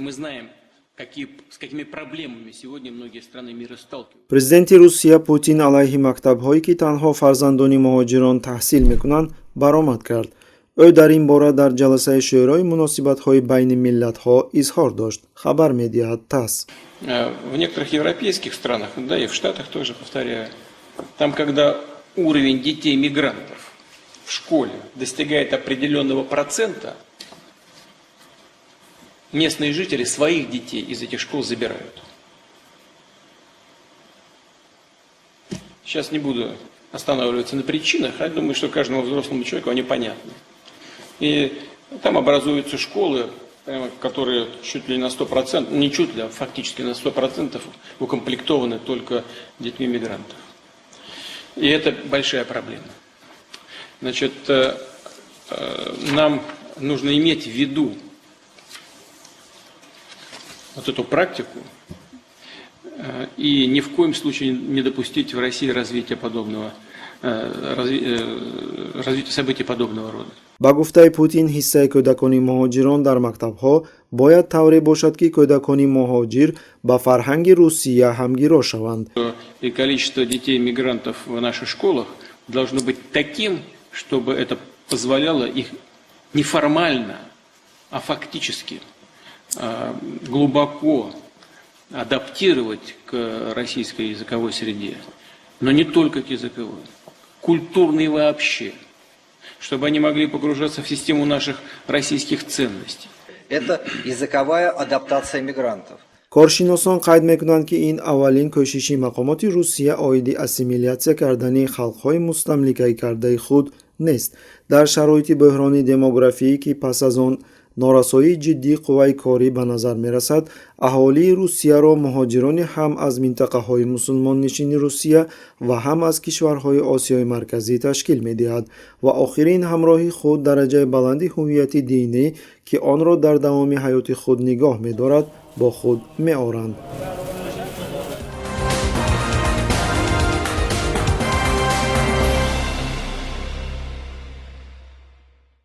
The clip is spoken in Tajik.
И мы знаем, с какими проблемами сегодня многие страны мира сталкиваются. Президенти Русия Путин алайҳи мактабҳое, ки танҳо фарзандони муҳоҷирон таҳсил мекунанд, баромад кард. Ӯ дар ин бора дар ҷаласаи Шӯрои муносибатҳои байни миллатҳо изҳор дошт, хабар медиҳад ТАСС. В некоторых европейских странах, да и в Штатах тоже, повторяю, там, когда уровень детей-мигрантов в школе достигает определенного процента, местные жители своих детей из этих школ забирают. Сейчас не буду останавливаться на причинах, я думаю, что каждому взрослому человеку они понятны. И там образуются школы, прямо, которые чуть ли не на 100%, не чуть ли, а фактически на 100% укомплектованы только детьми мигрантов. И это большая проблема. Значит, нам нужно иметь в виду вот эту практику и ни в коем случае не допустить в России развития событий подобного рода. Ба гуфтаи Путин, ҳиссаи кӯдакони муҳоҷирон дар мактабҳо бояд тавре бошад, ки кӯдакони муҳоҷир ба фарҳанги Русия ҳамгиро шаванд. И количество детей-мигрантов в наших школах должно быть таким, чтобы это позволяло их не формально, а фактически глубоко адаптировать к российской языковой среде, но не только к языковой, культурной вообще, чтобы они могли погружаться в систему наших российских ценностей. Это языковая адаптация мигрантов. Коршиносон қайд мекунанд, ки ин аввалин кӯшиши мақомоти Русия оиди ассимилятсия кардани халқҳои мустамликаӣ кардаи худ нест. Дар шароити бӯҳрони демографӣ, ки пас аз он норасоии ҷиддии қувваи корӣ ба назар мерасад, аҳолии Русияро муҳоҷирони ҳам аз минтақаҳои мусулмоннишини Русия ва ҳам аз кишварҳои Осиёи Марказӣ ташкил медиҳад ва охирин ҳамроҳи худ дараҷаи баланди ҳуввияти динӣ, ки онро дар давоми ҳаёти худ нигоҳ медорад, бо худ меоранд.